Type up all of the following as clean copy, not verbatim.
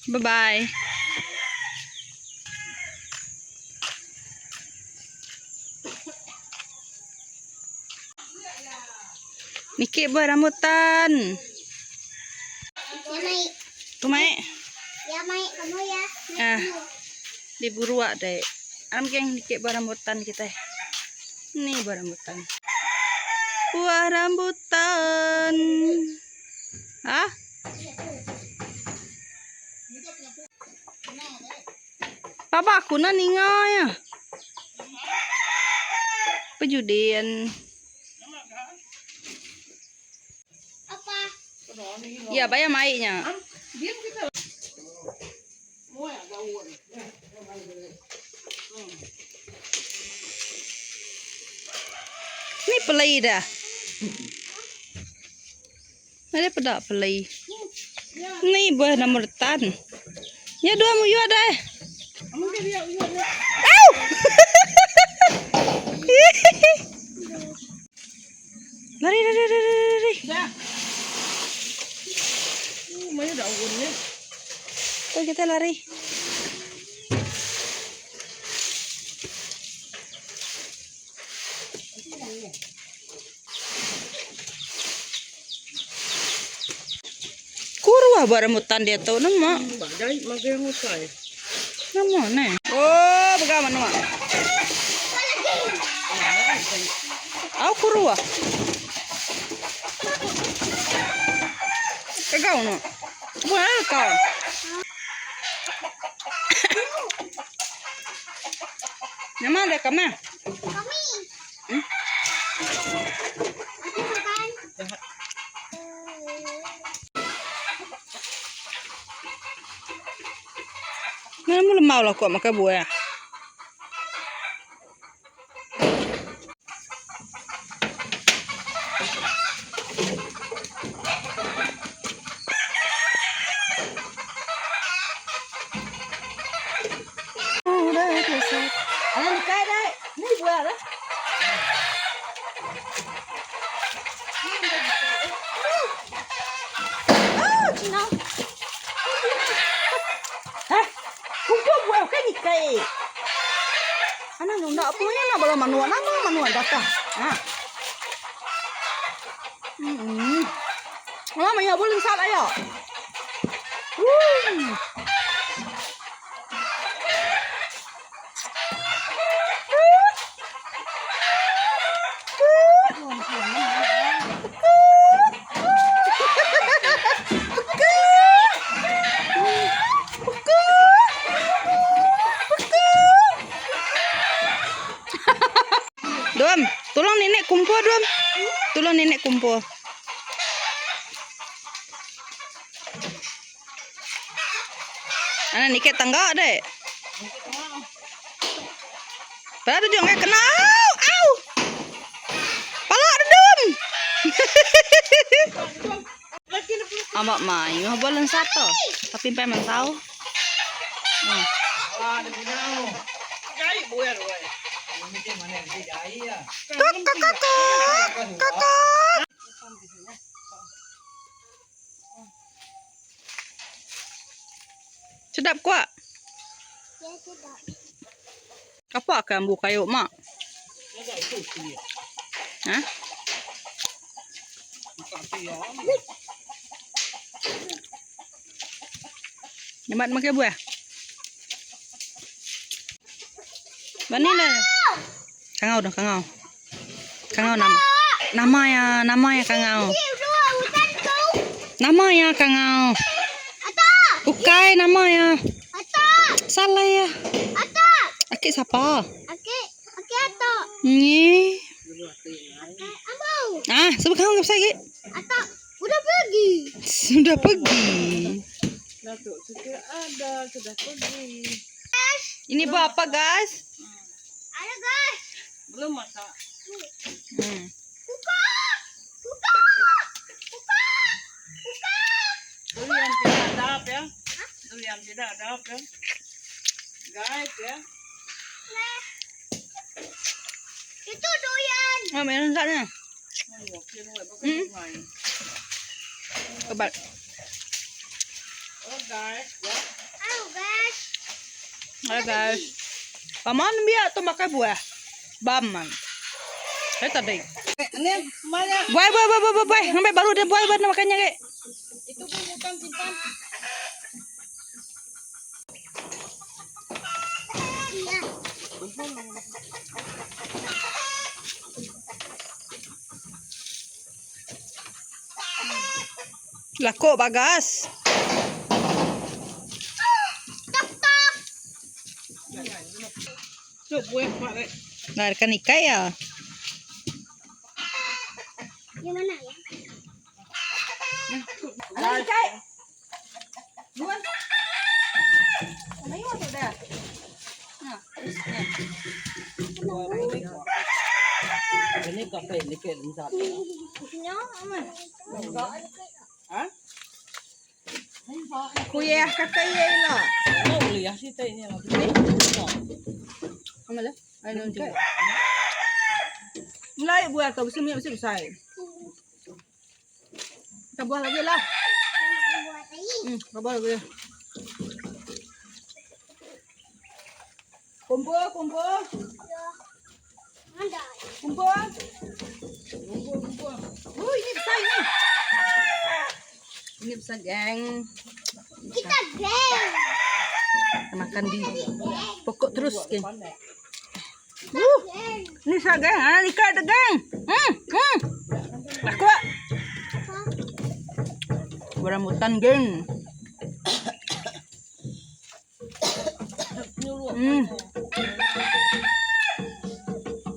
Bye bye. Niki buah rambutan. Ya mai. Tu mai. Ya mai kamu ya. Ah. Diburu dek. Aram geng niki buah rambutan kita. Ni buah rambutan. Buah rambutan. Hah? Papa aku na ninga ya. Pejudian. Apa? Ya, bayar maiknya. Ni pelai dah. Ada peda pelai. Ni buah rambutan. Ya dua mu yu ada. Au. Lari lari lari lari. Dah. Mana daun ni? Tu kita lari. Kurwa buah rambutan dia tu nama. Badai magai usai. Nama ni. Oh, pegang mana mak? Au kurwa. Kagau no. Buah kau. Nama ada kami. Kami. Hmm? Aku makan. Mana mu lemau lah kau makan buah. Oh, dah selesai. Anak ni kai dah. Ni buah dah. Ah, Cina. Hah? Kumpul buah kan ni kai. Anak nunda punya nak bala manua nama manua datang. Ha. Hmm. Lama ya boleh sat ayo. Woo. Dom, tolong nenek kumpul Dom. Tolong nenek kumpul. Anak nikit tangga dek. Pala tu jangan kena. Au, au. Pala tu Dom. Amak mai, ngah bolan satu. Tapi pai mansau. Hmm. Gai buah buah. Kok kok kok kok kok kok. Sedap kuak. Ya sedap. Apa akan bu kayu mak? Ha? Nyemat makan buah. Bani lah. Kangau dah kangau. Kangau nama. Nama ya, nama ya kangau. Dua hutan kau. Nama ya kangau. Ata. Ukai nama ya. Ata. Salah ya. Ata. Akik siapa? Okey. Okey ata. Ni. Okey amau. Ah, sebab kau ngap saya Ata. Udah pergi. Sudah pergi. Datuk sudah ada, sudah pergi. Ini buah apa, guys? Ada guys. Belum masak. Buka. Buka. Buka. Buka. Durian tidak ada ya. Durian tidak ada ya. Guys ya. Nah. Itu durian. Oh, meron sana. Hmm. Kebat. Hello guys. Ya. Hello guys. Hello guys. Paman biak tu makai buah. Bam man. Eh tadi. Ini semuanya. Buai buai buai buai buai. Ngambil baru dia buai buat makannya kek. Itu pun hutan simpan. Iya. Lako bagas. Tok tok. Tu buah pak rek. Nah, kan ikai ya. Gimana ya? Anak ikai. Buah. Ayo sudah. Nah, Ini kafe ni ke insat. No, aman. Hah? Kuya kakak lah. Oh, boleh ya sih ini lah. Amal lah. Ayo nanti. Mulai buah kau mesti mesti besar. Kita buah lagi lah. Buat lagi. Kita buah lagi. Kumpul, kumpul, Ya. Ada. kumpul. Kumpul, kumpul. Oh, ini besar ini. Ini besar, geng. Kita geng. Kita makan di pokok terus, geng. Pandai. Geng. Ini besar, geng. Ah, ikat tu, geng. Laku ah. Apa? Rambutan, geng.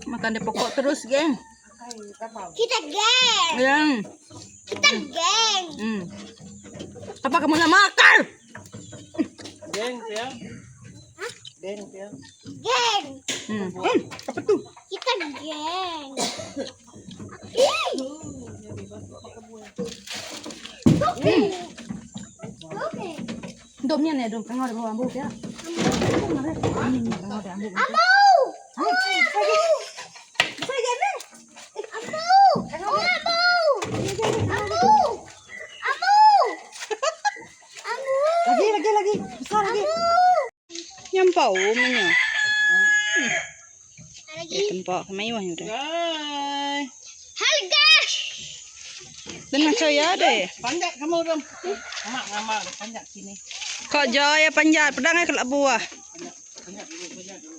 Makan di pokok terus, geng. Kita geng. Geng. Kita geng. Apa kamu nak makan? Geng ya. Geng ya. Geng. Apa tu? Kita geng. Oke. Oke. Domnya ni dom kangau ada bawa ambu ya. Kangau ada ambu. Ambu. Lagi. Saya gini. Ambu. Oh, ambu. Ambu. Ambu. Ambu. Lagi lagi lagi. Besar lagi. Nyampau umnya. Lagi. Eh, tempat kemayu udah. Guys. Halo guys. Dengan saya deh. Panjat kamu dong. Mak ngamak panjat sini. Kok jaya panjat pedangnya kelak buah. Panjat dulu, panjat dulu.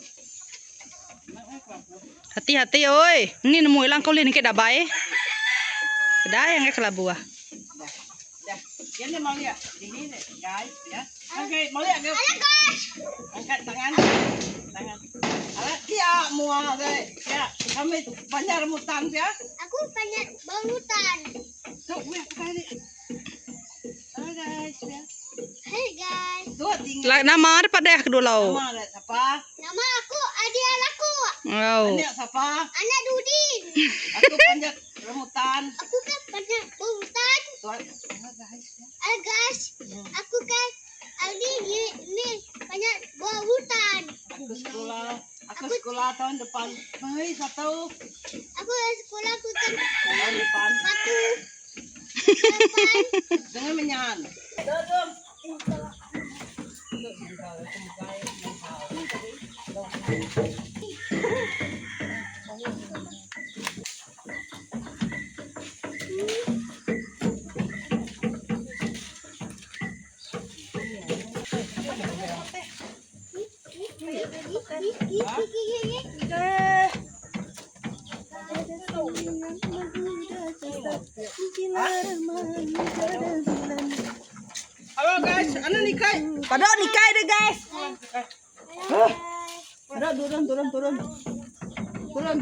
Hati-hati oi. Ini nemu hilang kau ni dah baik. Pedang yang kelak buah. Dah. Dah. Ini mau lihat. Ini nih, guys, ya. Oke, mau lihat ke? Halo guys. Angkat tangan. Tangan. Alah, kia mua deh. Ya, kami panjat rambutan ya. Aku panjat rambutan. Tuh, gue kali. Halo guys, ya. Halo guys. Dua tinggal. Lah nama ada pada kedua lau. Nama ada siapa? Nama aku Adi Alaku. Oh. Anak siapa? Anak Dudin. Aku panjat rambutan. Aku kan panjat rambutan. Tuh, halo guys, ya. Halo guys. Aku kan Adi ni, ni panjat buah hutan. Aku sekolah. Aku sekolah tahun depan. Hei, satu Aku sekolah aku kan tahun depan. satu. Depan. Dengan menyan. Duduk. Halo guys, anu nikai. Pada nikai deh guys. Pada turun turun turun. Turun.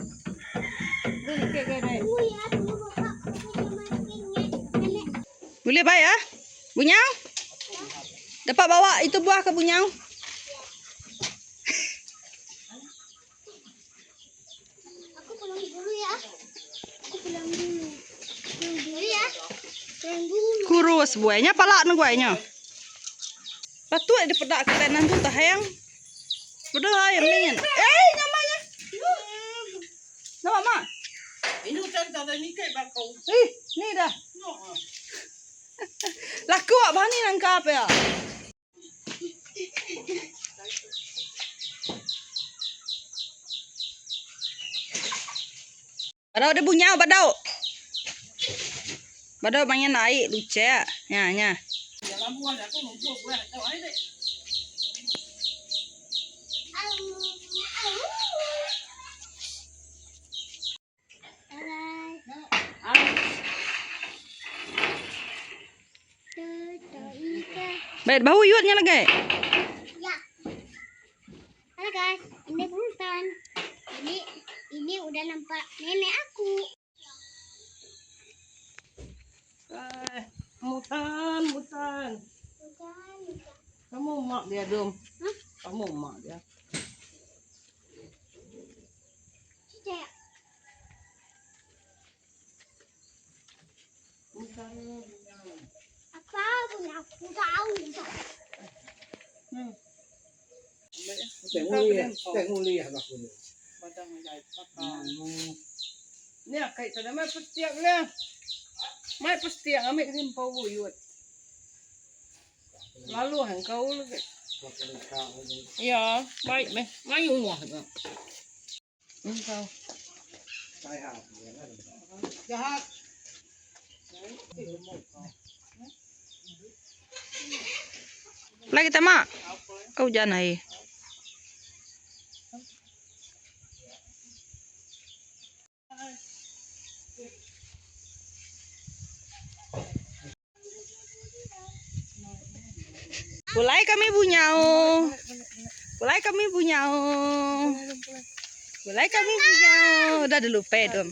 Turun nikai guys. Boleh baik ah? Bunyau? Dapat bawa itu buah ke Bunyau? Aku pulang dulu ya. Aku pulang dulu. Pulang dulu ya. Pulang dulu. Kurus buahnya palak nu buahnya. Patut dia pedak ke tanah tu tahang. Betul yang ni. Eh, namanya. Nampak mak? Ini hutan tak ada nikai bakau. Eh, ni dah. No. Laku apa ni nangkap ya? Badau dia bunyau badau. Badau main ai lucek. Nya nya. Baik bahu yut nya lagi. Ya. Halo guys, ini Bultan. Ini ini udah nampak nenek aku. Eh, mutan, mutan. Kamu mak dia dum. Hah? Kamu mak dia. Tidak. Apa pun aku tahu. Ni kai sada mai pestiak le. Mai pestiak amik sim pau yut. Lalu hang kau le. Ya, baik meh. Mai uah tu. Engkau. Jahat. Lagi tama. Kau jangan ai. Pulai kami bunyau. Pulai kami bunyau. Pulai kami bunyau. Udah dulu pe dong.